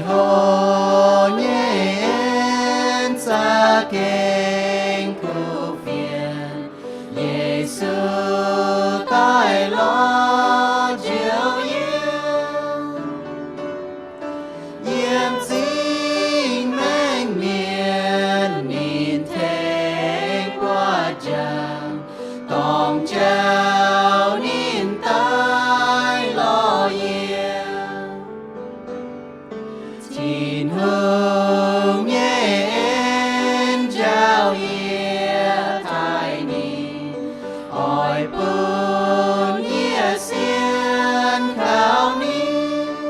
Tin-Hungh nyei en za'gengh kuv fienx, Yesu daaih lorz njoux yie. Yiem zingh maengc mienh ninh tengx buatc jangx, dorngc jauv ninh daaih lorz yie. Tin-Hungh nyei en njaaux yie taaih ninh, oix bun yie sienx kaux ninh.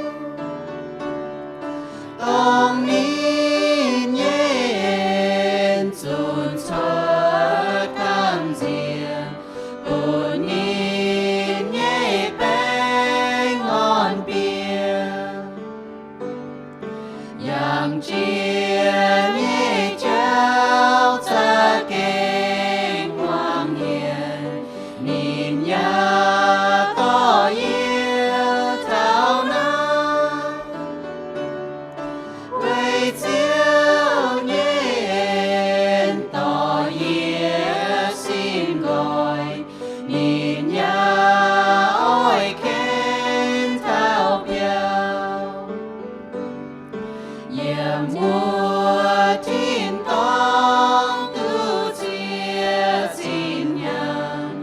Dongh ninh nyei en zunc cuotv gamh nziex, bun ninh nyei baengh orn-bieqc. Yangh jiex nyei jauv za'gengh hmuangx hienh, ninh yaac dorh yie taux naaiv. Weic Ziouv nyei en dorh yie simv nqoi, ninh yaac oix ken taux biauv. Yiem wuov tin-dorngh duqv ziex zinh hnyangx.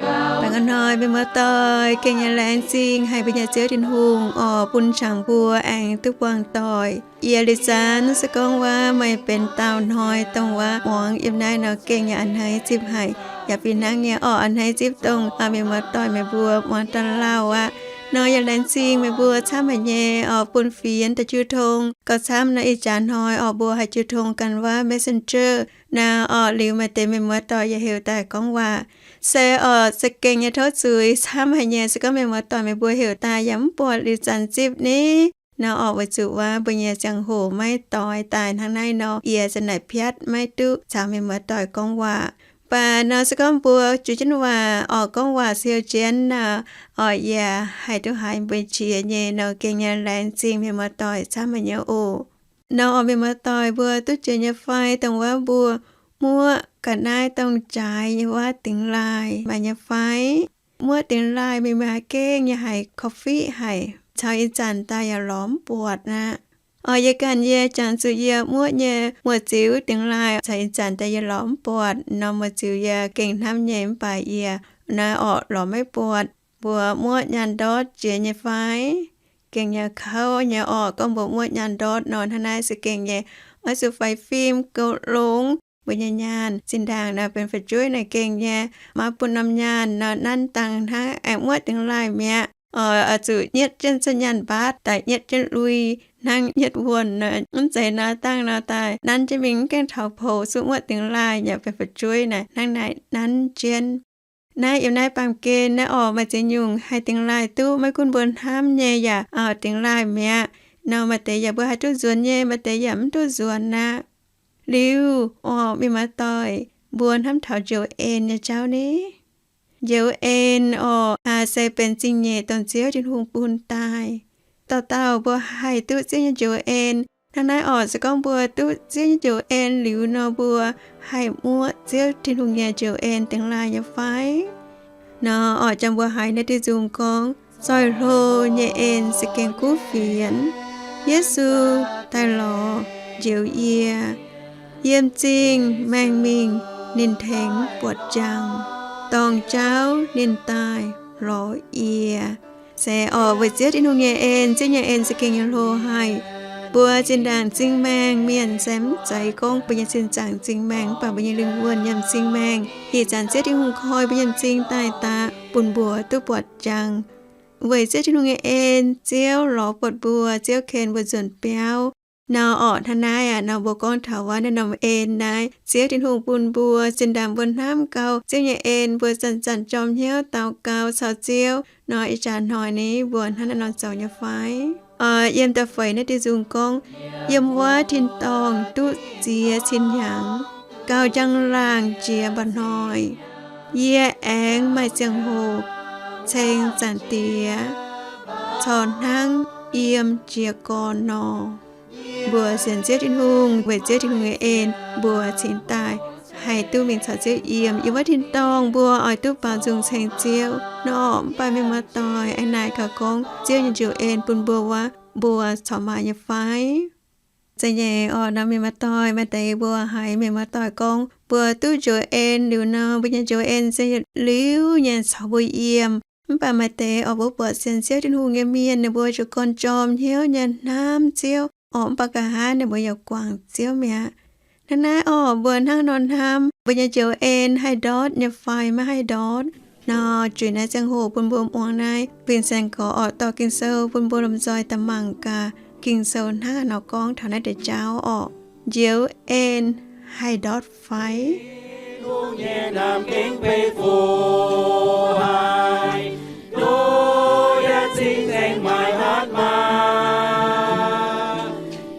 Baengh orn hnoi mienh muoz-doic, gengh nyei laengz zingh haic mbuo nyei Ziouv Tin-Hungh oc, bun zuangx mbuo aengx duqv buangh doic. Yie liuz zanc se gorngv wuov meih benx dauh hnoi dongh wuov muangx yiem naaiv nor gengh yaac a'hneiv zipv haic, yaac fih hnangv nyei oc, a'hneiv zipv dongh mienh muoz-doic meih mbuo muangx daaih lauh aqv. Nor yie laengz zingh meih mbuo camv haic nyei oc, bun fienx daaih jiu tong. Gauh camv nor ih jaax hnoi oc, mbuo haih jiu tong ganh wuov Messenger nor oc, liuz maaih deix mienh muoz-doic yaac heuc daaih gorngv waac. Se oc, za'gengh nyei tov zuiz camv haic nyei, se gorngv mienh muoz-doic meih mbuo heuc daaih yaac mv buatc liuz zanc zipv ni. Nor oc, weic zuqc wuov mbuo nyei ziangh hoc maiv doix daaih hnangv naaiv nor, yie za'naaic piatv maiv duqv caux mienh muoz-doic gorngv waac. Mv baac nor se gorngv mbuo juix jienv waac oc, gorngv waac siou jienv nor oc, yie haih duqv haiz mbuo qiex nyei nor, gengh nyei laengz zingh mienh muoz-doic camv haic nyei oc. Nor oc, mienh muoz-doic mbuo duqv jiex nyei fai dongh wuov mbuo muoqv ga'naaiv dongh jaaix nyei wuov dingx laaih maaih nyei fai? Muoqv dingx laaih mingh mingh gengh yaac haiz korv-fiqv haic, caux ih zanc daaih yaac lorz mv buatc aqv. Oc, yie ganh yie jangx zuqc yie muoqv nyei muoz-ziux dingx laaih caux ih zanc daaih yie lorz mv buatc nor, muoz-ziux yie gengh hnamv nyei mv baac yie naaiv oc lorz maiv buatc. Mbuo muoqv nyaanh ndortv jiex nyei fai? Gengh nyei kouv nyei oc, gorngv mbuo muoqv nyaanh ndortv nor, hnangv naaiv se gengh nyei oix zuqc faix fim goux longx mbuo nyei nyaanh. Zinh ndaangc nor benx fu'jueiv naaic gengh nyei maiv bun norm nyaanh nor nanv dangh hnangv aengx muoqv dingx laaih mi'aqv. Oix zuqc nyietv jienv cuotv nyaanh mbaatv daaih nyietv jienv lui hnangv nyietv wuonh nor, mv zeiz nor dangh nor daaih nanv jienv mingh mv gaengh taux poux, zuqc muoqv dingx laaih yaac benx fu'jueiv naaic hnangv naaic nanv jienv. Naaiv yiem naaiv baamh gen naaiv oc, maaih ziex nyungc haih dingx laaih duqv, maiv gunv mbuo hnamv nyei yaac dingx laaih mi'aqv. Nor maaih deix yaac mbuo haih duqv nzuonx nyei, maaih deix yaac mv duqv nzuonx aqv. Liuz oc, mienh muoz-doic, mbuo hnamv taux njoux en nyei jauv ni? Njoux en oc, se benx zingh nyeic dongh Ziouv Tin-Hungh bun daaih. Dauh dauh mbuo haih duqv Ziouv nyei njoux en. Hnangv naaiv oc, se gorngv mbuo duqv Ziouv nyei njoux en liuz nor, mbuo haih muoqv Ziouv Tin-Hungh nyei njoux en dingx laaih nyei fai? Nor oc, jangx mbuo haiz naaiv diuh nzung gorngv, zoih hlo nyei en za'gengh kuv fienx. Yesu daaih lorz njoux yie. Yiem zingh maengh mingh ninh tengx buatc jangx, dorngc jauv ninh daaih lorz yie. Se oc, weic Ziouv Tin-Hungh nyei en, Ziouv nyei en za'gengh nyei hlo haic. Mbuo zinh ndaangc zingh maengh mienh se mv zeiz gorngv mbuo nyei sin zaangc zingh maengh, mv baac mbuo nyei lingh wuonh yiem zingh maengh. Ih zanc Ziouv Tin-Hungh koi mbuo yiem zingh daaih daqv, bun mbuo duqv buatc jangx. Weic Ziouv Tin-Hungh nyei en, Ziouv lorz buatc mbuo, Ziouv ken mbuo nzuonx biauv. Nor oc, hnangv naaiv aqv, nor mbuo gorngv taux wuov naaiv norm en naaiv, Ziouv Tin-Hungh bun mbuo zinh ndaangc mbuo hnamv gau Ziouv nyei en, mbuo zanc-zanc jorm hnyouv daux gaux caux Ziouv nor, ih jaax hnoi ni mbuo hnangv naaiv nor zoux nyei fai? Yiem da'feix naaiv diuh nzung gorngv, yiem wuov tin-dorngh duqv ziex cin hnyangx, gauh njang-laangc jiex mba'hnoi, yie aengx maaih ziangh hoc ceng Zaangc Diex corc hnangv yiem jiez gorn nor. Mbuo sienx Ziouv Tin-Hungh, weic Ziouv Tin-Hungh nyei en, mbuo cingx daaih haih duqv mingh caux Ziouv yiem. Yiem wuov tin-dorngh mbuo oix duqv baaux nzung ceng Ziouv nor, mv baac mienh muoz-doic, aa, naaic gaax gorngv Ziouv nyei njoux en bun mbuo wuov, mbuo corc maaih nyei fai? Zeiz nyei orqc, nor mienh muoz-doic, maaih deix mbuo haiz mienh muoz-doic gorngv mbuo duqv njoux en liuz nor, mbuo nyei njoux en se yietc liuz nyei caux mbuo yiem. Mv baac maaih deix oix mbuo buatc sienx Ziouv Tin-Hungh nyei mienh, ninh mbuo zuqc gorn-jorm hnyouv nyei hnamv Ziouv orqc, mv baac nqa'haav ninh mbuo yaac guangc Ziouv mi'aqv. Hnangv naaiv orqc, mbuo hnangv nor hnamv, mbuo nyei njoux en haih ndortv nyei fai maiv haih ndortv? Nor, juix naaiv ziangh hoc bun mbuo muangx naaiv Vincent gorx orqc, dorh Ging-Sou bun mbuo lomh nzoih daaih mangc gaax Ging-Sou hnangv haaix nor gorngv taux naaiv deix jauv orqc. Njoux en haih ndortv fai? Tin-Hungh nyei naamh gengh beiv fu haic, nduov yaac cing-nzengc maaih hatc maaz.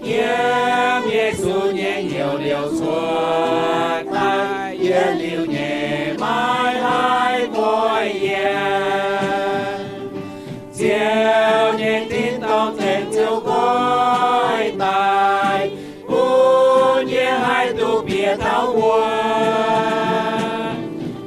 Yiem Yesu nyei hnyouv liouc cuotv daaih, yietc liuz nyei maiv haih goiv yiem. Ziouv nyei tin-dorngh ceng Ziouv goiv daaih, bun yie haih duqv bieqc taux wuov.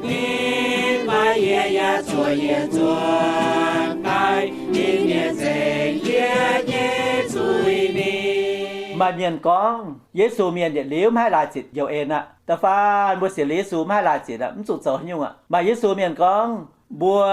Ninh baac yie yaac zuqc yietc nzuonx daaih, ninh mienh nzengc yie nyei zuiz-mingh. Maaih mienh gorngv Yesu mienh yietc liuz maiv haih laaih zitc njoux en aqv. Da'faanh mbuo sienx liuz Yesu maiv haih laaih zitc aqv, mv zuqc zoux haaix nyungc aqv. Maaih Yesu mienh gorngv mbuo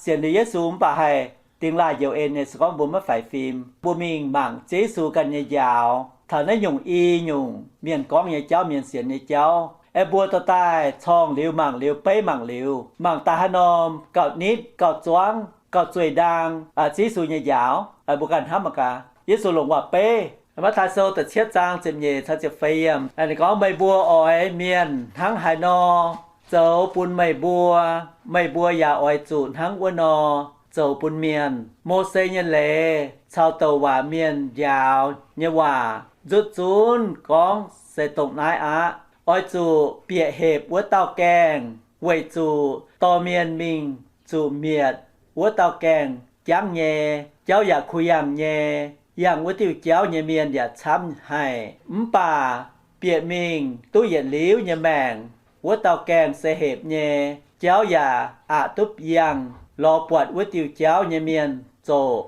sienx liuz Yesu mv baac haih dingx laaih njoux en nyei, se gorngv mbuo maiv faix fim, mbuo mingh mangc Ziouv Yesu ganh nyei njaaux taux naaiv nyungc i nyungc mienh gorngv nyei jauv, mienh sienx nyei jauv, aeqv, mbuo dorh daaih corngh liuz, mangc liuz, beiv mangc liuz, mangc daaih haaix norm gauh nitv, gauh zuangv, gauh zueih ndaang, aa, Ziouv Yesu nyei njaaux, aa, mbuo ganh hnamv mangc gaax. Yesu longc waac beiv, Matv^taai Sou da'cietv zaang ziepc nyeic caux ziepc feix yiemc, ninh gorngv, Meih mbuo oix mienh hnangv haaix nor zoux bun meih mbuo, meih mbuo yaac oix zuqc hnangv wuov nor zoux bun mienh. Mose nyei leiz caux douc waac mienh njaaux nyei waac nzutv zunv gorngv se dongh naaiv aqv. Oix zuqc bieqc hepc wuov dauh gaengh, weic zuqc dorh mienh mingh zuqc mietc wuov dauh gaengh jangv nyei, jauv yaac kuh yangh nyei, yangh wuov diuh jauv nyei mienh yaac camv haic. Mv baac bieqc mingh duqv yietc liuz nyei maengc wuov dauh gaengh se hepc nyei, jauv yaac aqc duqv yangh, lorz buatc wuov diuh jauv nyei mienh zoqc.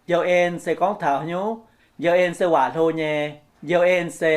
Njoux en se gorngv taux haaix nyungc? Njoux en se waac hlo nyei. Njoux en se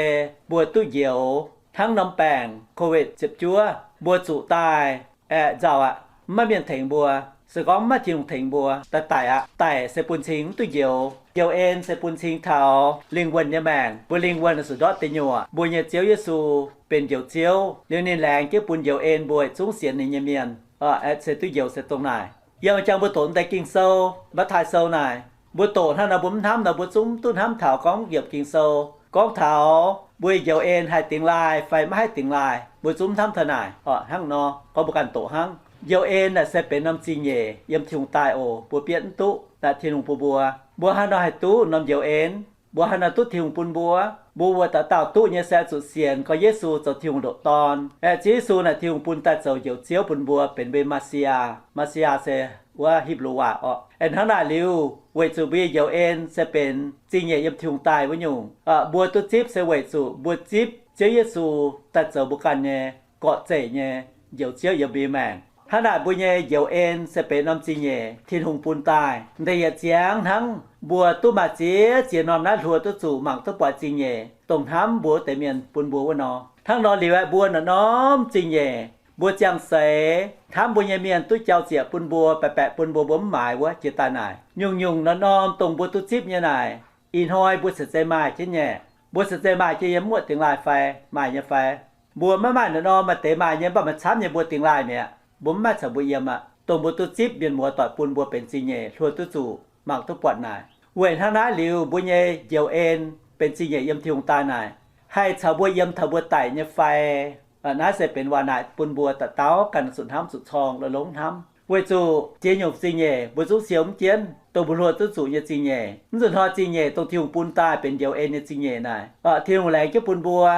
mbuo duqv njoux. Hnangv norm baengc Covid ziepc juov, mbuo zuqc daaih aeqv, nzauh aqv, mv maaih mienh tengx mbuo, se gorngv mv maaih Tin-Hungh tengx mbuo, daaih daic aqv. Daic se bun cing mv duqv njoux. Njoux en se bun cing taux lingh wuonh nyei maengc. Mbuo lingh wuonh zuqc ndortv deic nyuoqc. Mbuo nyei Ziouv Yesu benx Njoux Ziouv, liuz ninh laengz jienv bun njoux en mbuo yietc zungv sienx ninh nyei mienh. Aeqv, se duqv njoux se dongh naaic. Yiem jang mbuo doqc deix Ging-Sou, Matv^taai Sou naaic, mbuo doqc hnangv nor mbuo mv hnamv nor mbuo zungv mv duqv hnamv taux gorngv yiemc Ging-Sou gorngv taux mbuo njoux en haih dingx laaih fai maiv haih dingx laaih, mbuo zungv mv hnamv taux naaic. Orqc, hnangv nor gorngv mbuo ganh doqc hnangv. Njoux en naaic se benx norm zingh nyeic yiem Tin-Hungh daaih oc. Mbuo bietv mv duqv naaic Tin-Hungh bun mbuo. Mbuo haaix nor haih duqv norm njoux en? Mbuo haaix nor duqv Tin-Hungh bun mbuo? Mbuo wuov dauh dauh duqv nyei se zuqc sienx gorngv Yesu zoux Tin-Hungh ndoqc Dorn. Aeqv, Ziouv Yesu naaic Tin-Hungh bun daaih zoux Njoux Ziouv bun mbuo benx mbuo Messiah. Messiah se wuov Hipv^lu waac orqc. Aeqv, hnangv naaic liuz, weic zuqc mbuo nyei njoux en se benx zingh nyeic yiem Tin-Hungh daaih wuov nyungc, mbuo duqv zipv se weic zuqc mbuo zipv Ziouv Yesu daaih zoux mbuo ganh nyei gorqv-zeic nyei Njoux Ziouv yiem mbuo nyei maengc. Hnangv naaic mbuo nyei njoux en se benx norm zingh nyeic Tin-Hungh bun daaih. Da'yietc ziangx hnangv, mbuo duqv maaih ziex ziex norm naaiv hluo duqv zuqc mangc duqv buatc zingh nyeic, dongh hnamv mbuo wuov deix mienh bun mbuo wuov nor. Hnangv nor liuz aeqv, mbuo norm-norm zingh nyeic, mbuo ziangh seix hnamv mbuo nyei mienh duqv jauv-ziec bun mbuo, baeqc baeqc bun mbuo, mbuo mv maaiz wuov jiex daaih naaic. Nyungc-nyungc norm-norm dongh mbuo duqv zipv nyei naaic, ih hnoi mbuo ceix zeiz maaih jienv nyei. Mbuo ceix zeiz maaih jienv yiem muoqv dingx laaih fai? Maaih nyei fai? Mbuo maiv maaih norm-norm, maaih deix maaih nyei, mv baac maaih camv nyei mbuo dingx laaih mi'aqv. Mbuo mv maaih caux mbuo yiem aqv. Dongh mbuo duqv zipv mienh muoz doic bun mbuo benx zingh nyeic hluo duqv zuqc mangc duqv buatc naaic. Weic hnangv naaiv liuz, mbuo nyei njoux en benx zingh nyeic yiem Tin-Hungh daaih naaic, haih caux mbuo yiem taux mbuo daic nyei fai? Naaiv se benx waac naaic bun mbuo dauh dauh ganh zuqc hnamv, zuqc corng, longx-longx hnamv. Weic zuqc ziex nyungc zingh nyeic mbuo zungv siou mv jienv, dongh mbuo hluo duqv zuqc nyei zingh nyeic. Mv nzunc hnoi zingh nyeic dongh Tin-Hungh bun daaih benx njoux en nyei zingh nyeic naaic, Tin-Hungh laengz jienv bun mbuo,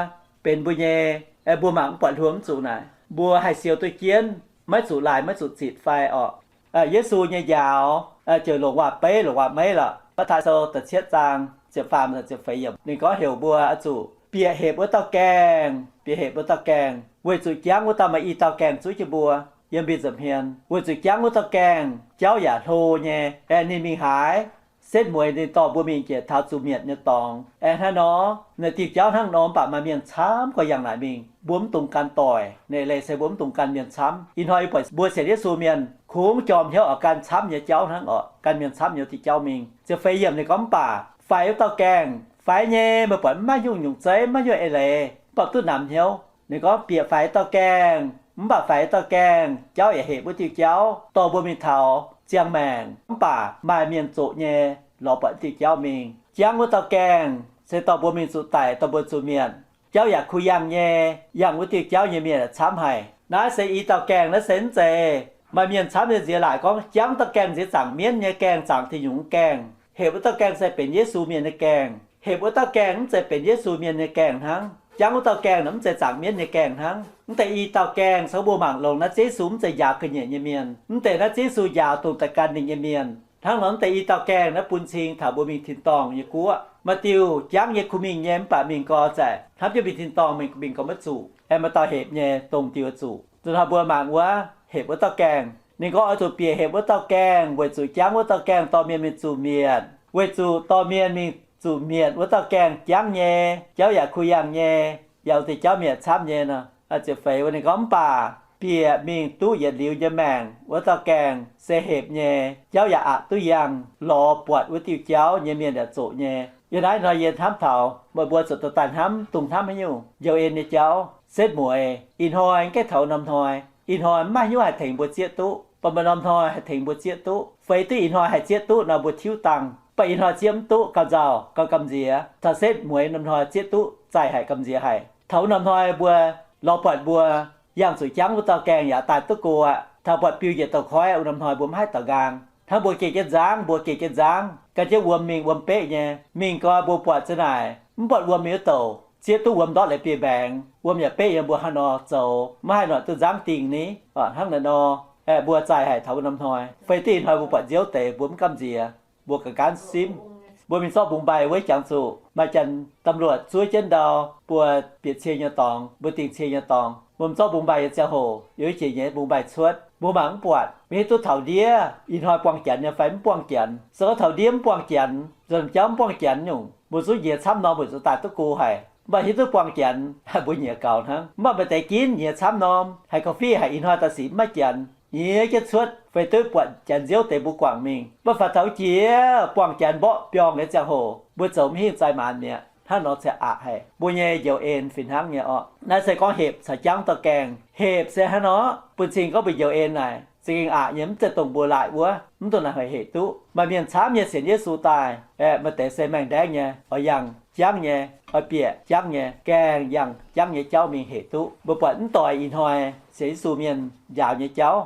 benx mbuo nyei, mbuo mangc mv buatc hluo mv zuqc naaic, mbuo haih siou duqv jienv, maiv zuqc laaih maiv zuqc zitc fai orqc? Yesu nyei njaaux ziouc longc waac-beiv longc waac-meiv lorqc. Matv^taai Sou da'cietv zaang ziepc faam ziepc feix yiemc. Ninh gorngv heuc mbuo oix zuqc bieqc hepc wuov dauh gaengh, bieqc hepc wuov dauh gaengh, weic zuqc jangv wuov dauh maaih i dauh gaengh zuov jienv mbuo yiem mbiz nza'hmien. Weic zuqc jangv wuov dauh gaengh jauv yaac hlo nyei, aengx ninh mingh haaix, setv mueiz ninh dorh mbuo mingh jiex taux zuqc mietc nyei dorngx. Aengx hnangv nor, naaiv diuh jauv hnangv nor, mv baac maaih mienh camv gauh yangh naaic mingh, mbuo mv dungx gan doic. Naaiv leiz se mbuo mv dungx gan mienh camv. Ih hnoi yie buatc mbuo sienx Yesu mienh kungx jorm hnyouv oix gan camv nyei jauv hnangv oc, gan mienh camv nyei wuov diuh jauv mingh. Ziepc feix yiemc ninh gorngv, mv baac faix wuov dauh gaengh, faix nyei, meih buatc mv maaih nyungc-nyungc zeiv, mv maaih nyungc eix leiz, mv baac duqv namx hnyouv. Ninh gorngv bieqc faix dauh gaengh, mv baac faix dauh gaengh jauv yaac hepc wuov diuh jauv dorh mbuo mingh taux ziangh maengc, mv baac maaih mienh zoqc nyei lorz buatc diuh jauv mingh. Jangv wuov dauh gaengh se dorh mbuo mingh zuqc daic, dorh mbuo zuqc mietc. Jauv yaac kuh yangh nyei, yangh wuov diuh jauv nyei mienh yaac camv haic. Naaiv se i dauh gaengh, naaiv se mv zeiz maaih mienh camv nyei nziex laaic gorngv jangv dauh gaengh nziex zaangc mienv nyei gaengh, zaangc tih nyungc gaengh. Hepc wuov dauh gaengh se benx Yesu mienh nyei gaengh. Hepc wuov dauh gaengh mv zeiz benx Yesu mienh nyei gaengh hnangv. Jangv wuov dauh gaengh naaic mv zeiz zaangc mienv nyei gaengh hnangv. Mv deix i dauh gaengh se mbuo mangc longx naaiv Ziouv Yesu mv zeiz njaaux ga'nyiec nyei mienh. Mv deix naaiv Ziouv Yesu njaaux dongh daaih gan ninh nyei mienh. Hnangv nor mv deix i dauh gaengh naaiv bun cing taux mbuo mingh tin-dorngh nyei guoqv. Maaih diuh jangv nyei kuh mingh nyei, mv baac mingh gau zaeqc hnamv jienv mingh tin-dorngh mingh, mingh gau maiv zuqc. Aengx maaih dauh hepc nyei dongh diuh zuqc. Zuqc hnoi mbuo mangc wuov hepc wuov dauh gaengh. Ninh gorngv oix zuqc bieqc hepc wuov dauh gaengh weic zuqc jangv wuov dauh gaengh dorh mienh mingh zuqc mietc. Weic zuqc dorh mienh mingh zuqc mietc wuov dauh gaengh jangv nyei, jauv yaac kuh yangh nyei, yaac wuov deix jauv mietc camv nyei nor. Ziepc feix wuov ninh gorngv, mv baac bieqc mingh duqv yietc liuz nyei maengc wuov dauh gaengh se hepc nyei, jauv yaac aqc duqv yangh, lorz buatc wuov diuh jauv nyei mienh yaac zoqc nyei. Yiem naaiv hnoi yie hnamv taux meih mbuo zuqc dorh daaih hnamv, dungx hnamv haaix nyungc? Njoux en nyei jauv. Setv mueiz ih hnoi mv gaengh taux norm hnoi. Ih hnoi mv maaih hnyouv haih tengx mbuo zieqv duqv, mv baac maaih norm hnoi haih tengx mbuo zieqv duqv. Feix duqv ih hnoi haih zieqv duqv nor, mbuo tiuv dangh. Mv baac ih hnoi zieqv mv duqv, gauh nzauh, gauh gamh nziex. Taux setv mueiz norm hnoi zieqv duqv zaih haic, gamh nziex haic. Taux wuov norm hnoi mbuo lorz buatc mbuo yangh zuqc jangv wuov dauh gaengh yaac daaih duqv go aqv. Taux buatc biu njiec douc koiv, wuov norm hnoi mbuo mv haih daux nqaang. Hnangv mbuo geh jienv nzangv, mbuo geh jienv nzangv, gan jienv wuom mingh, wuom beqv nyei. Mingh gau mbuo buatc za'naaic mv buatc wuom mingh wuov douc, zieqv duqv wuom ndortv leiz biei mbaengx, wuom yaac beqv nyei. Mbuo hnangv nor zoux maiv haih noic duqv nzangv dingh ni. Hnangv naaiv nor, aeqv, mbuo zaih haic taux wuov norm hnoi. Feix duqv ih hnoi mbuo buatc nziouv deix mbuo mv gamh nziex, mbuo ga'ganv simv. Mbuo mingh zorqv mbungx mbaih wuov jangx zuqc maaih janx ตำรวจ zuov jienv ndau buo bieqc cie nyei dorngx, mbuo dingh cie nyei dorngx. Mbuo mingh zorqv mbungx mbaih nyei ziangh hoc, yiem wuov jiex nyei mbungx mbaih cuotv, mbuo mangc mv buatc. Mv hiuv duqv taux ndiev ih hnoi buangh janx nyei fai mv buangh janx. Se gorngv taux ndiev mv buangh janx, nzuonx jauv mv buangh janx nyungc, mbuo zungv nyiec camv norm weic zuqc daaih duqv go haic. Mv baac hiuv duqv buangh janx, mbuo nyiec gaux hnangv. Mv baac maaih deix ginv nyiec camv norm, haiz ga'fih haic ih hnoi daaih sic mv maaih janx, nyiec jienv cuotv, feix duqv buatc janx nziouv deix mbuo guangc mingh. Mv baac faaux taux jiex buangh janx mborqv biorngh nyei ziangh hoc, mbuo zoux mv hingh, zaaix maanz mi'aqv. Hnangv nor ziouc aqc haic. Mbuo nyei njoux en fih hnangv nyei orqc. Naaiv se gorngv hepc caux jangv dauh gaengh. Hepc se hnangv nor bun cing gorngv mbuo njoux en naaic za'gengh aqc nyei, mv zeiz dongh mbuo laaic wuov, mv dungx naaic hec duqv. Maaih mienh camv nyei sienx Yesu daaih, aeqv, maaih deix se maengh ndaengv nyei, oix yangh jangv nyei, oix bieqc jangv nyei, gaengh yangh jangv nyei jauv mingh hec duqv. Mbuo buatc mv doix ih hnoi sienx Yesu mienh njaaux nyei jauv,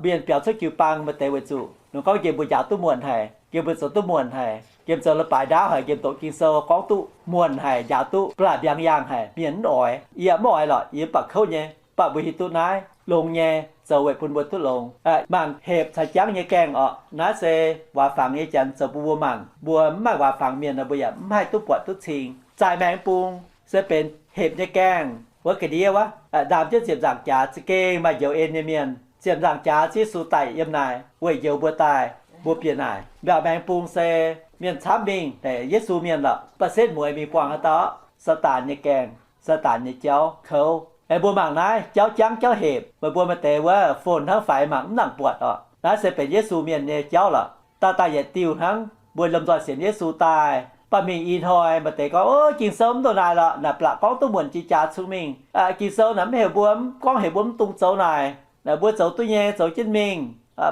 mienh biaux cuotv jiu-baang maaih deix weic zuqc ninh gorngv nqemh mbuo njaaux duqv muonc haic, nqemh mbuo zoux duqv muonc haic, nqemh zoux leiz-baaix ndaauv haic, nqemh doqc Ging-Sou gorngv duqv muonc haic, njaaux duqv ba'laqc mbiaangx yaangh haic, mienh mv oix. Yie mv oix lorqc, yie mv baac kouv nyei. Mv baac mbuo hiuv duqv naaiv longx nyei, zoux weic bun mbuo duqv longx. Mangc hepc caux jangv nyei gaengh orqc. Naaiv se waac fangx nyei janx zoux bun mbuo mangc. Mbuo mv maaih waac fangx mienh nor, mbuo yaac mv haih duqv buatc duqv cing. Zaaix maengx bung se benx hepc nyei gaengh wuov ga'ndiev wuov, ndaam jienv ziepc nzaangc jaax za'gengh maaih njoux en nyei mienh. Ziepc nzaangc jaax Yesu daaih yiem naaic weic njoux mbuo daaih, mbuo bieqc naaic. Mbiaauc maengx bung se mienh camv mingh, Yesu mienh lorqc, mv baac setv mueiz mingh buangh haaix dauh? Saadaan nyei gaengh, Saadaan nyei jauv kouv. Aengx mbuo mangc naaiv jauv jangv jauv hepc, meih mbuo maaih deix wuov phone hnangv faix mangc mv nangc buatc orqc. Naaiv se benx Yesu mienh nyei jauv lorqc. Daaih daaih yietc diuh hnangv, mbuo lomh nzoih sienx Yesu daaih, mv baac mingh ih hnoi maaih deix gorngv, Ov, Ging-Sou mv dongh naaic lorqc, naaic blatc gorngv duqv muonc jiex jaax cun mingh. Ging-Sou naaic mv heuc mbuo, mv gorngv heuc mbuo mv dungx zoux naaic. Naaic mbuo zoux duqv nyei, zoux jienv mingh.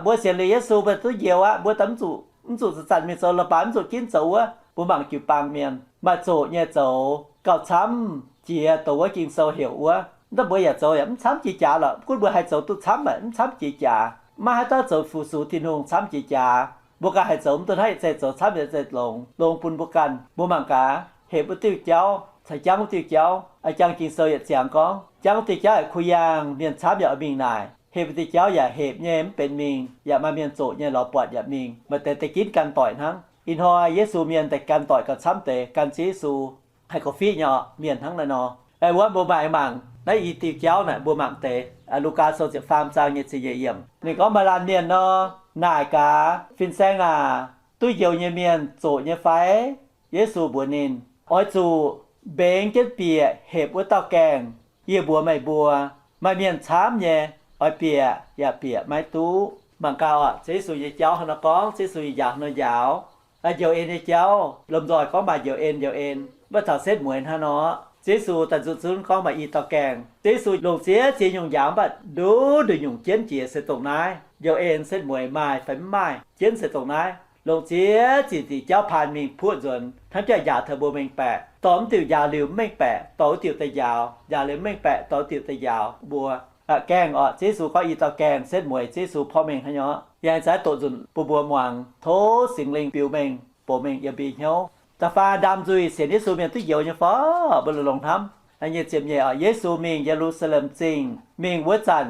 Mbuo sienx liuz Yesu mbuo duqv njoux aqv, mbuo daaih mv zuqc, mv zuqc zanc-zanc mingh zoux leiz-baaix, mv zuqc ginv zoux wuov. Mbuo mangc jiu-baang mienh maaih zoqc nyei zoux gauh camv jiex dongh wuov Ging-Sou heuc wuov. Mv daaih mbuo yaac zoux yaac mv camv jiex jaax lorqc. Gunv mbuo haih zoux duqv camv, mv camv jiex jaax. Maiv haaix dauh zoux fu-sux Tin-Hungh camv jiex jaax. Mbuo ganh haih zoux mv dungx hnangv, yietc zeiz zoux camv yietc zeiz longx, longx bun mbuo ganh. Mbuo mangc gaax, hepc wuov diuh jauv caux jangv wuov diuh jauv. Jangx Ging-Sou yietc ziangx gorngv, jangv wuov diuh jauv yaac kuh yangh, mienh camv yaac oix mingh naaic. Hepc wuov diuh jauv yaac hepc nyei mv benx mingh, yaac maaih mienh zoqc nyei lorz buatc yaac mingh. Maaih deix deix ginv gan doic hnangv. Ih hnoi Yesu mienh daaih gan doic gauh camv deix, gan Ziouv Yesu haih gorngv fiqv nyei orqc, mienh hnangv naaiv nor. Wuov mbuo maaih mangc naaiv i diuh jauv naaic, mbuo mangc deix Lugaa Sou ziepc faam zaang nyei ziepc nyeic yiemc. Ninh gorngv, Maaih laanh mienh nor naaic gaax, Fin-Saeng aac, duqv njoux nyei mienh zoqc nyei fai? Yesu mbuox ninh, Oix zuqc mbengx jienv bieqc hepc wuov dauh gaengh. Yie mbuox meih mbuo, maaih mienh camv nyei oix bieqc yaac bieqc maiv duqv. Mangc gaax orqc, Ziouv Yesu nyei jauv hnangv nor gorngv, Ziouv Yesu nyei njaaux hnangv nor njaaux. Njoux en nyei jauv lomh nzoih gorngv maaih njoux en, njoux en, mv baac taux setv mueiz hnangv nor, Ziouv Yesu daaih nzunc zunv gorngv maaih i dauh gaengh. Ziouv Yesu longc ziex ziex nyungc njaaux, mv baac nduqc nduqc nyungc jienv jiex se dongh naaiv. Njoux en setv mueiz maaih fai mv maaih, jienv se dongh naaiv. Longc ziex ziex diuc jauv paan mingh puoqv nzuonx, hnamv jaax njaaux taux mbuo mengh baeqc. Dorh mv diuc njaaux liuz mv mengh baeqc, dorh wuov diuc daaih njaaux, njaaux liuz mv mengh baeqc, dorh wuov diuc daaih njaaux. Mbuo gaengh orqc, Ziouv Yesu gorngv i dauh gaengh setv mueiz, Ziouv Yesu porv mengh hnangv nor. Yangh zaaix doqc nzunc bun mbuo muangx, tov Singx Lingh biux mengh, bouc mengh yiem mbuo nyei hnyouv. Da'faanh ndaamv-nzuih sienx Yesu mienh duqv njoux nyei fai? Mbuo longx-longx hnamv. Nyic ziepc nyeic, Yesu mingh Ye^lu^saa^lem Zingh. Mingh wuov zanc,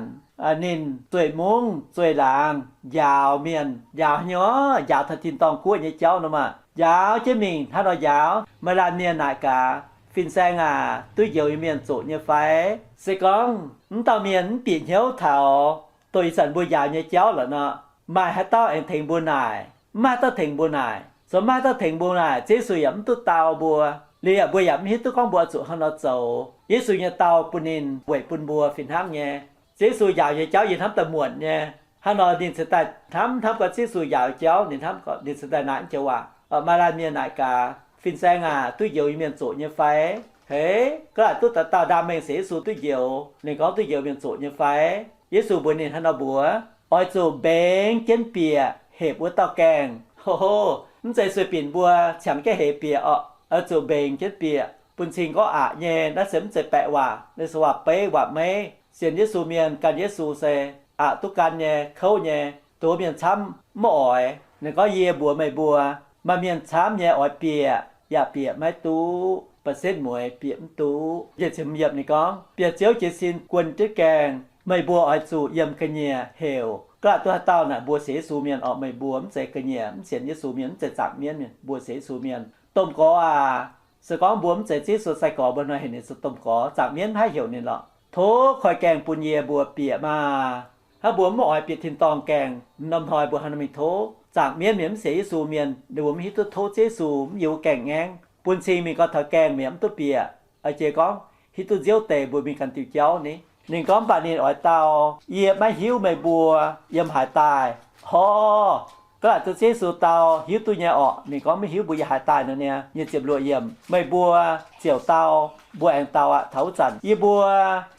ninh zueih mungv zueih laangz njaaux mienh, njaaux haaix nyungc? Njaaux taux tin-dorngh guoqv nyei jauv nor maah. Njaaux jienv mingh hnangv nor njaaux, maaih laanh mienh naaic gaax, Fin-Saeng aac, duqv njoux nyei mienh zoqc nyei fai? Se gorngv mv dauh mienh mv bieqc hnyouv taux dongh ih zanc mbuo njaaux nyei jauv lorqc nor, maaih haaix dauh aengx tengx mbuo naaic? Mv maaih haaix dauh tengx mbuo naaic. Zoux mv maaih haaix dauh tengx mbuo naaic, Ziouv Yesu yaac mv duqv dau mbuo. Liuz yaac mbuo yaac mv hiuv duqv gorngv mbuo oix zuqc hnangv nor zoux. Yesu nyei dau bun ninh weic bun mbuo fih hnangv nyei. Ziouv Yesu njaaux nyei jauv yie hnamv daaih muonc nyei. Hnangv nor ninh cingx daaih hnamv, hnamv gorngv Ziouv Yesu njaaux nyei jauv, ninh hnamv, ninh cingx daaih naaic jienv waac, Maaih laanh mienh naaic gaax, Fin-Saeng aac, duqv njoux nyei mienh zoqc nyei fai? Heix, ga'naaiv duqv dauh dauh ndaam mengh sienx Yesu duqv njoux, ninh gorngv duqv njoux mienh zoqc nyei fai? Yesu mbuox ninh hnangv nor mbuox, Oix zuqc mbengx jienv bieqc hepc wuov dauh gaengh. Ho, mv zeiz sueih binc mbuo ciangx jienv heix bieqc orqc. Oix zuqc mbengx jienv bieqc. Bun cing gorngv aqc nyei, naaiv se mv zeiz baeqc waac, naaiv se waac-beiv waac-meiv. Sienx Yesu mienh, gan Yesu se aqc duqv gan nyei, kouv nyei. Doz mienh camv mv oix. Ninh gorngv, Yie mbuox meih mbuo, maaih mienh camv nyei oix bieqc yaac bieqc maiv duqv, ba'setv mueiz bieqc mv duqv. Ninh gorngv, Bieqc Ziouv jiez sin guon jienv gaengh, meih mbuo oix zuqc yiem ga'nyiec heuc. Ga'naaiv duqv haaix dauh naaic mbuo sienx Yesu mienh orqc, meih mbuo mv zeiz ga'nyiec, mv sienx Yesu mienh, mv zeiz zaangc mienv mienh, mbuo sienx Yesu mienh. Domh gorx aac, se gorngv mbuo mv zeiz Ziouv Yesu sai-gorx, mbuo hnoi heuc ninh se domh gorx, zaangc mienv mv haih heuc ninh lorqc. Tov koi gaengh bun yie mbuo bieqc maah. Hnangv mbuo mv oix bieqc tin-dorngh gaengh, norm hnoi mbuo hnangv nor mingh tov. Zaangc mienv mienh mv sienx Yesu mienh, ninh mbuo mv hiuv duqv tov Ziouv Yesu, mv yiem wuov gaengh ngaengv. Bun cing mingh gorngv taux gaengh mienh mv duqv bieqc. Aa, jiex gorngv hiuv duqv nziouv deix mbuo mingh ganh diuh jauv ni. Ninh gorngv, Mv baac ninh oix dau, Yie maiv hiuv meih mbuo yiem haaix daaih. Hov, ga'naaiv duqv Ziouv Yesu dau hiuv duqv nyei orqc. Ninh gorngv maiv hiuv mbuo yiem haaix daaih nor niaa. Nyic ziepc luoqc yiemc, Meih mbuo ziouc dau, mbuo aengx dau aqv. Taux wuov zanc yie mbuo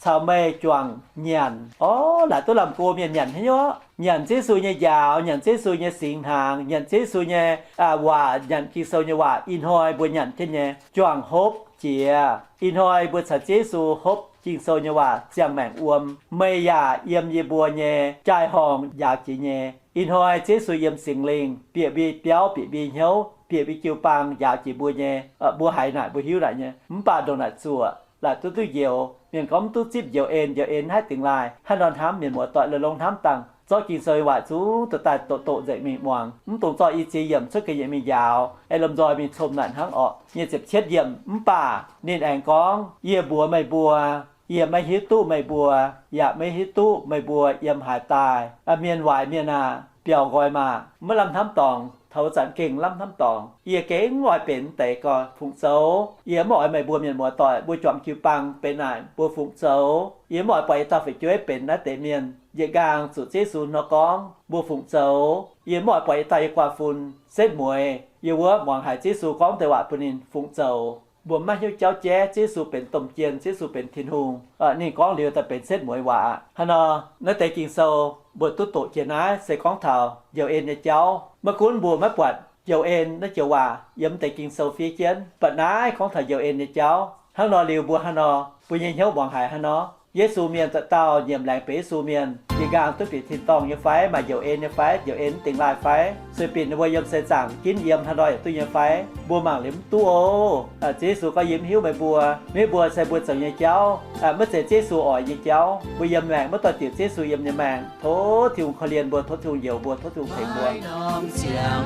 caux meih juangc nyanc. Orv, laaic duqv lamh go mienh nyanc haaix nyungc? Nyanc Ziouv Yesu nyei njaaux, nyanc Ziouv Yesu nyei singx hnaangx, nyanc Ziouv Yesu nyei waac, nyanc Ging-Sou nyei waac. Ih hnoi mbuo nyanc jienv nyei juangc hopv jiex. Ih hnoi mbuo caux Ziouv Yesu hopv Ging-Sou nyei waac ziangh maengc wuom. Meih yaac yiem yie mbuo nyei jaai-horngh njaaux jiex nyei. Ih hnoi Ziouv Yesu yiem Singx Lingh bieqc mbuo biauv, bieqc mbuo hnyouv, bieqc mbuo jiu-baang njaaux jiex mbuo nyei. Mbuo haiz naaic mbuo hiuv naaic nyei, mv baac ndongc naaic zuoqc laaic duqv duqv njoux. Mienh gorngv mv duqv zipv njoux en, njoux en mv haih dingx laaih. Haaix nor hnamv, mienh muoz-doic longx-longx hnamv dangh, zorqv Ging-Sou nyei waac zungv dorh daaih doqc doqc nzengc mingh muangx, mv dungx zorqv i ziex yiemc cuotv ga'nyiec mingh njaaux, aengx lomh nzoih mingh comh naaic hnangv orqc. Nyic ziepc cietv yiemc, Mv baac ninh aengx gorngv, Yie mbuox meih mbuo, yie maiv hiuv duqv meih mbuo, yaac maiv hiuv duqv meih mbuo yiem haaix daaih. Mienh waaic mienh aah! Biaux nqoi maah! Maiv lamh hnamv dorngx. Taux wuov zanc gengh lamh hnamv dorngx. Yie gengh mv oix benx deix gorx fungc zoux. Yie mv oix meih mbuo mienh muoz-doic mbuo juangc jiu-baang benx naaic mbuo fungc zoux. Yie mv oix buatc yietc dauh fu'jueiv benx naaiv deix mienh. Yietc nqaang zuqc Ziouv Yesu nor gorngv mbuo fungc zoux. Yie mv oix buatc yietc dauh yie guaa fun setv mueiz yiem wuov muangx haiz Ziouv Yesu gorngv deix waac bun ninh fungc zoux. Mbuo maiv hnyouv jauv jaiv Ziouv Yesu benx domh jien, Ziouv Yesu benx Tin-Hungh. Ninh gorngv liuz daaih benx setv mueiz waac aqv. Hnangv nor, naaiv deix Ging-Sou mbuo duqv doqc jiex naaiv se gorngv taux njoux en nyei jauv. Maiv gunv mbuo maiv buatc njoux en naaiv joux waac yiem deix Ging-Sou fiev jienv, mv baac naaiv gorngv taux njoux en nyei jauv. Hnangv nor liuz mbuo hnangv nor, mbuo nyei hnyouv muangx haiz hnangv nor. Yesu mienh dauh dauh nyiemc laengz benx Yesu mienh, yie nqaang duqv bieqc tin-dorngh nyei fai, maaih njoux en nyei fai, njoux en mv dingx laaih fai, sueih binc ninh mbuo yiem seix zaangc ginv yiem haaix nor yaac duqv nyei fai, mbuo mangc liuz mv duqv oc. Ziouv Yesu gorngv, yie mv hiuv meih mbuo. Meih mbuo se mbuo zoux nyei jauv, maiv zeiz Ziouv Yesu oix nyei jauv. Mbuo yiem maengc maiv dorh diuc Ziouv Yesu yiem nyei maengc. Tov Tin-Hungh korv-lienh mbuo, tov Tin-Hungh njoux mbuo, tov Tin-Hungh tengx mbuo.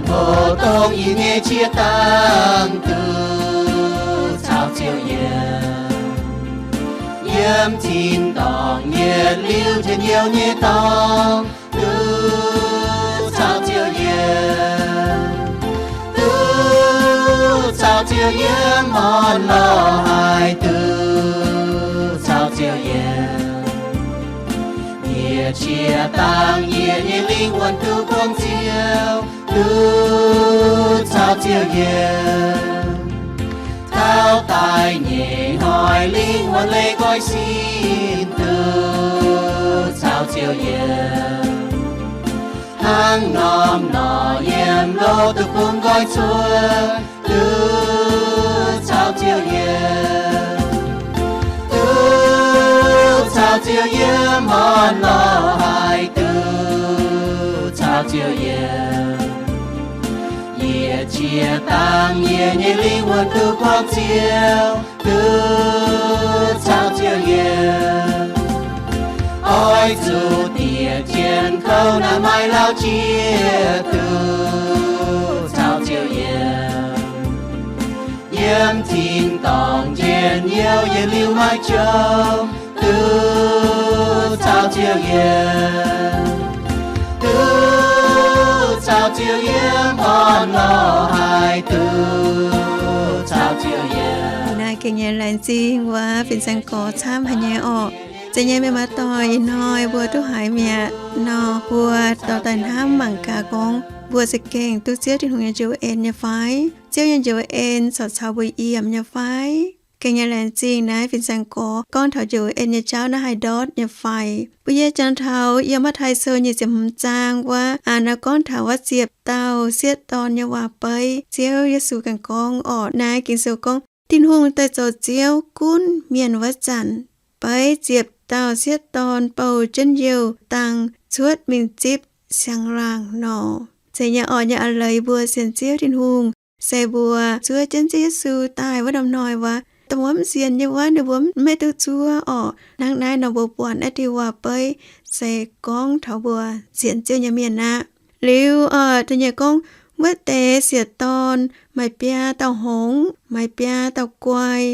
Mbuo dongh yie nyei qiex dangh duqv caux Ziouv yiem, yiem tin-dorngh yietc liuz njien-youh nyei dorngx, duqv caux Ziouv yiem, duqv caux Ziouv yiem, orn-lorqc haic duqv caux Ziouv yiem. Yie qiex dangh yie nyei lingh wuonh duqv buangh Ziouv, duqv caux Ziouv yiem. Taux daaih nyei hnoi lingh wuonh leih nqoi sin, duqv caux Ziouv yiem. Hnangv norm norqc yiem loz duqv bungx nqoi cuotv, duqv caux Ziouv yiem, duqv caux Ziouv yiem, orn-lorqc haic duqv caux Ziouv yiem. Yie qiex dangh yie nyei lingh wuonh duqv buangh Ziouv, duqv caux Ziouv yiem. Oix zuqc diex jien kouv naaic maaih lauh jiex, duqv caux Ziouv yiem. Yiem tin-dorngh njien-youh yietc liuz maaih jomc, duqv caux Ziouv yiem, duqv caux Ziouv yiem, orn-lorqc haic duqv caux Ziouv yiem. Naaiv gengh nyei laengz zingh wuov fin-saeng gorx camv haic nyei orqc. Zeiz nyei, mienh muoz-doic, ih hnoi mbuo duqv haiz mi'aqv nor, mbuo dorh daaih hnamv mangc gaax gorngv mbuo za'gengh duqv Ziouv Tin-Hungh nyei njoux en nyei fai? Ziouv nyei njoux en corc caux mbuo yiem nyei fai? Gengh nyei laengz zingh naaiv fin-saeng gorx gorngv taux njoux en nyei jauv naaiv haih ndortv nyei fai? Mbuo yie jangx taux yiem Matv^taai Sou nyic ziepc hmz zaang wuov, aa, naaiv gorngv taux wuov ziepc dauh sieqv dorn nyei waac-beiv. Ziouv Yesu ganh gorngv orqc, naaiv Ging-Sou gorngv, Tin-Hungh daaih zoux Ziouv gunv mienh wuov zanc, beiv ziepc dauh sieqv dorn bouh jienv youh dangh cuotv mingh zipv siang-laangh nor. Zeiz nyei orqc, nyei a'leiz mbuo sienx Ziouv Tin-Hungh se mbuo zuov jienv Ziouv Yesu daaih wuov norm hnoi wuov. Dongh wuov mv sienx nyei wuov, ninh mbuo maiv duqv zuov orqc. Hnangv naaiv nor mbuo buatc naaiv diuh waac-beiv se gorngv taux mbuo sienx Ziouv nyei mienh aqv. Liuz, aa, da'nyeic gorngv, wuov deix sieqv dorn maaih biaa dauh hngongx, maaih biaa dauh guai.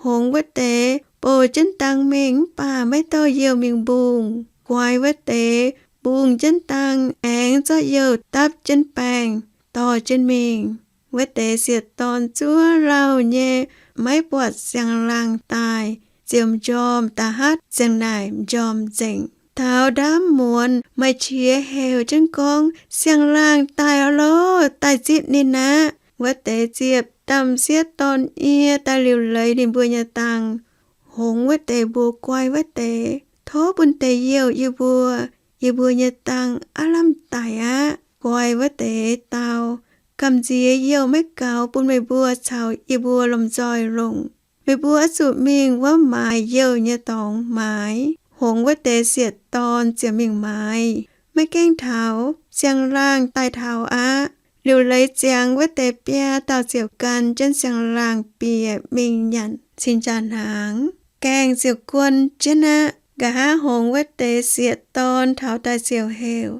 Hngongx wuov deix bouh jienv dangh mingh mv baac maiv dorh youh mingh mbungh. Guai wuov deix mbungh jienv dangh aengx zorqv youh dapv jienv baengh dorh jienv mingh. Wuov deix sieqv dorn zuov lauh nyei, maiv buatc siang-laangh daaih, ziouc m'njormh da'hatv ziang naaic m'njormh nzengc. Taux ndaamv muonz maaih qiex heuc jienv gorngv, Siang-laangh daaih oc loh, daaih zipv ninh aqv. Wuov deix ziepc damh sieqv dorn yie daaih liuc leiz ninh mbuo nyei dangh. Hngongx wuov deix mbuox guai wuov deix, Tov bun deix youh yie mbuo. Yie mbuo nyei dangh aav lamh daic aqv. Guai wuov deix dau, Gamh nziex youh maiv gaux bun meih mbuo caux yie mbuo lomh nzoih longc. Meih mbuo oix zuqc mingh wuov maaiz youh nyei dorngx maaiz. Hngongx wuov deix sieqv dorn ziouc mingh maaiz. Maiv gaengh taux, siang-laangh daaih taux aqv. Liuc leiz ziangx wuov deix biaa dauh ziouc gan jienv siang-laangh bieqc mingh nyanc cing-jaa-hnaangx. Gaengh ziouc guon jienv aqv. Nqa'haav hngongx wuov deix sieqv dorn taux daaih ziouc heuc,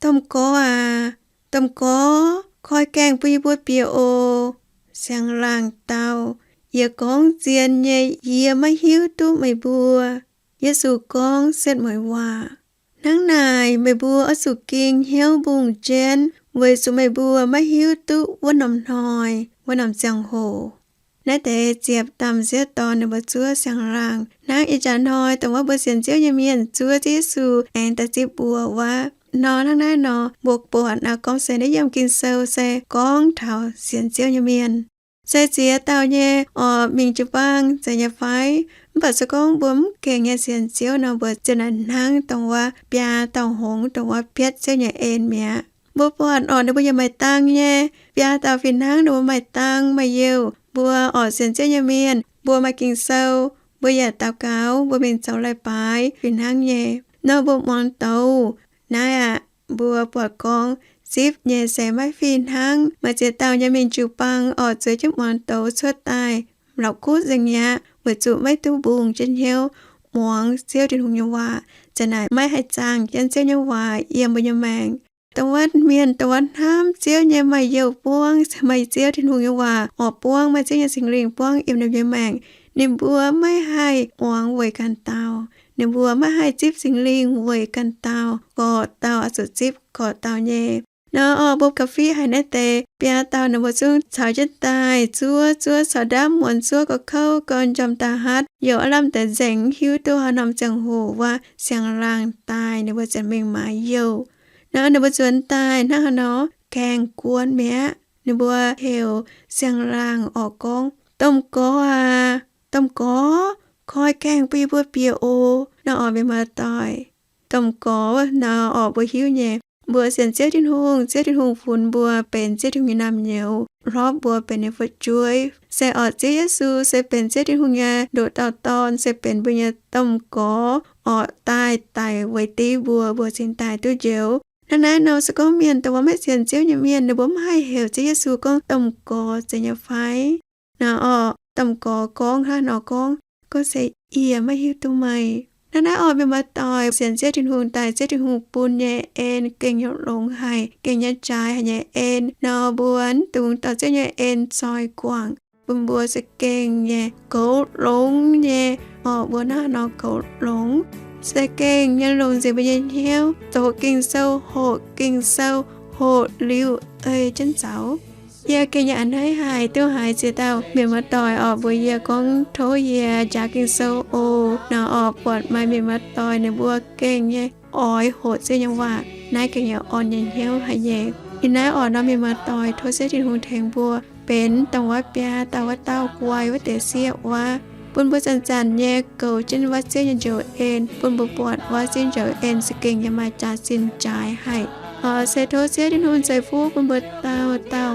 Domh gorx aac, domh gorx, koi gaengh bun yie mbuo bieqc oc. Siang-laangh dau, Yie gorngv zien nyei, yie maiv hiuv duqv meih mbuo. Yesu gorngv setv mueiz waac, Hnangv naaic, meih mbuo oix zuqc ging hnyouv mbungh jienv, weic zuqc meih mbuo maiv hiuv duqv wuov norm hnoi, wuov norm ziangh hoc. Naaiv deix ziepc damh sieqv dorn ninh mbuo zuov siang-laangh hnangv ih jaax hnoi dongh wuov mbuo sienx Ziouv nyei mienh zuov Ziouv Yesu aengx daaih zipv mbuox wuov nor. Hnangv naaiv nor, mbuo buatc aa gorngv se naaiv yiem Ging-Sou se gorngv taux sienx Ziouv nyei mienh. Se ziex dauh nyei orqc mingh jiu-baang zeiz nyei fai? Mv baac se gorngv mbuo mv gengh nyei sienx Ziouv nor, mbuo ziouc naaic hnangv dongh wuov biaa dauh hngongx, dongh wuov bietv Ziouv nyei en mi'aqv. Mbuo buatc orqc ninh mbuo yaac maaih dangh nyei. Biaa dauh fih hnangv, ninh mbuo maaih dangh maaih youh. Mbuo orqc sienx Ziouv nyei mienh, mbuo maaih Ging-Sou, Mbuo yaac daux gaux, mbuo mingh zoux leiz-baaix fih hnangv nyei. Nor mbuo muangx douz naaiv aqv, mbuo buatc gorngv zipv nyei se maiv fih hnangv. Maaih ziex dauh nyei mingh jiu-baang oc, zueiz jienv muangx douz cuotv daaih la'kuqv nzengc mi'aqv, weic zuqc maiv duqv mbungh jienv hnyouv muangx Ziouv Tin-Hungh nyei waac. Za'naaic maiv haih zaangh jienv Ziouv nyei waac yiem mbuo nyei maengc. Dongh wuov mienh, dongh wuov hnamv Ziouv nyei maaih youh buangv, maaih Ziouv Tin-Hungh nyei waac oix buangv, maaih Ziouv nyei Singx Lingh buangv yiem ninh nyei maengc. Ninh mbuo maiv haih muangx weic ganh dauh. Ninh mbuo maiv haih zipv Singx Lingh weic ganh dauh. Gorqv-dauh oix zuqc zipv gorqv-dauh nyei. Nor oc, mbuo ga'fiev haic naaiv deix biaa dauh, ninh mbuo zungv caux jienv daaih zuov, zuov caux ndaamv muonz, zuov gauh kouv, gauh njormh daaih hatv, youh aav lamh deix nzengc, mv hiuv duqv haaix norm ziangh hoc wuov siang-laangh daaih, ninh mbuo ziouc mingh maaiz youh. Nor ninh mbuo nzuonx daaih hnangv haaix nor, gaengh guon mi'aqv. Ninh mbuo heuc siang-laangh oc gorngv, Domh Gorx aac, Domh Gorx, koi gaengh bun yie mbuo bieqc oc. Nor oc, mienh muoz-doic, domh gorx nor oc, mbuo hiuv nyei, mbuo sienx Ziouv Tin-Hungh, Ziouv Tin-Hungh funx mbuo benx Ziouv Tin-Hungh nyei naamh nyouz, hlorpv mbuo benx ninh fu'jueiv. Se oc, Ziouv Yesu se benx Ziouv Tin-Hungh nyei ndoqc dauh Dorn, se benx mbuo nyei domh gorx oc, daaih daic weic div mbuo, mbuo cingx daaih duqv njoux. Hnangv naaiv nor, se gorngv mienh dongh wuov maiv sienx Ziouv nyei mienh, ninh mbuo maiv haih heuc Ziouv Yesu gorngv domh gorx zeiz nyei fai? Nor oc, domh gorx gorngv hnangv nor gorngv, gorngv se, Yie maiv hiuv duqv meih. Hnangv naaiv oc, mienh muoz-doic, sienx Ziouv Tin-Hungh daaih, Ziouv Tin-Hungh bun nyei en gengh nyei longx haic, gengh nyei jaaix haic nyei en nor, mbuo mv dungx dorh Ziouv nyei en zoi guangc, bun mbuo za'gengh nyei goux longx nyei oc. Mbuo hnangv haaix nor goux longx, za'gengh nyei longc nzengc mbuo nyei hnyouv, doqc Ging-Sou, hoqc Ging-Sou, hoqc liuz ei jienv zaux. Yie gengh nyei a'hneiv haic duqv haiz ziex dauh mienh muoz-doic oc mbuox yie gorngv tov yie njaaux Ging-Sou oc. Nor oc, buatc maaih mienh muoz-doic ninh mbuo gengh nyei oix hoqc Ziouv nyei waac, naaiv gengh nyei orn nyei hnyouv haic nyei. Ih naaiv oc, norm mienh muoz-doic, tov Ziouv Tin-Hungh tengx mbuo benx dongh wuov biaa dauh wuov dauh guai wuov deix sieqv wuov, bun mbuo zanc-zanc nyei goux jienv wuov Ziouv nyei njoux en, bun mbuo buatc wuov Ziouv njoux en za'gengh nyei maaih jaax-zinh jaaix haic. Oc, se tov Ziouv Tin-Hungh ceix fuqv bun mbuo dauh dauh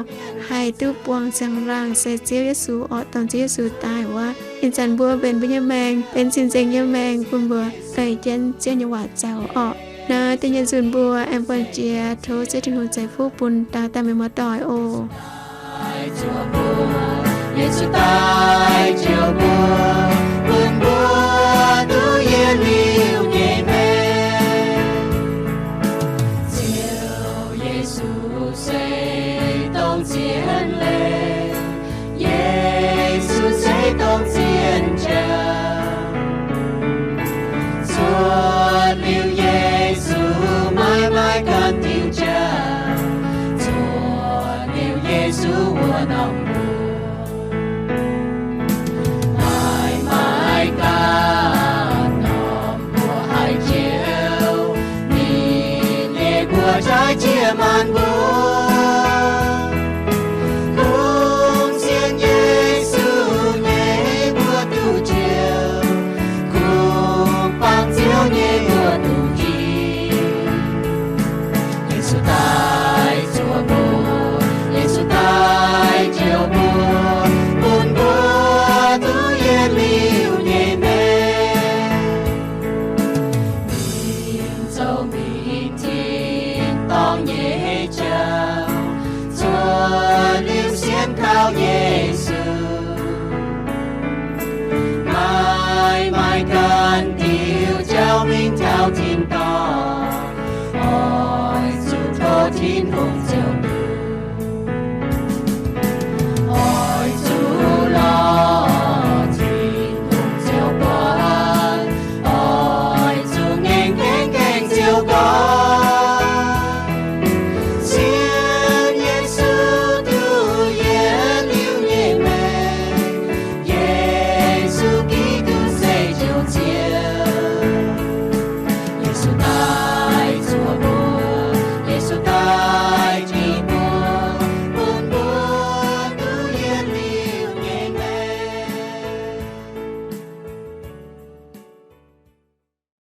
haih duqv buangh siang-laangh se Ziouv Yesu oc, dongh Ziouv Yesu daaih wuov. Ih zanc mbuo mbenc mbuo nyei maengc benx cing-nzengc nyei maengc bun mbuo ei jienv Ziouv nyei waac zoux oc. Naaiv da'nyeic nzunc mbuo aengx buangh jiex, tov Ziouv Tin-Hungh ceix fuqv bun dauh dauh mienh muoz-doic oc. Yesu daaih joux mbuo, bun mbuo duqv yiem liuz nyei maengc. Ziouv Yesu se dongh zien leiz, Yesu se dongh zien jauv. Cuotv liuz Yesu maiv maaih ganh diuh jauv. Cuotv liuz Yesu wuov norm mbuox, maiv maaih ganh norm mbuox haih joux. Ninh nyei mbuox jaaix jiex maanc mbuo.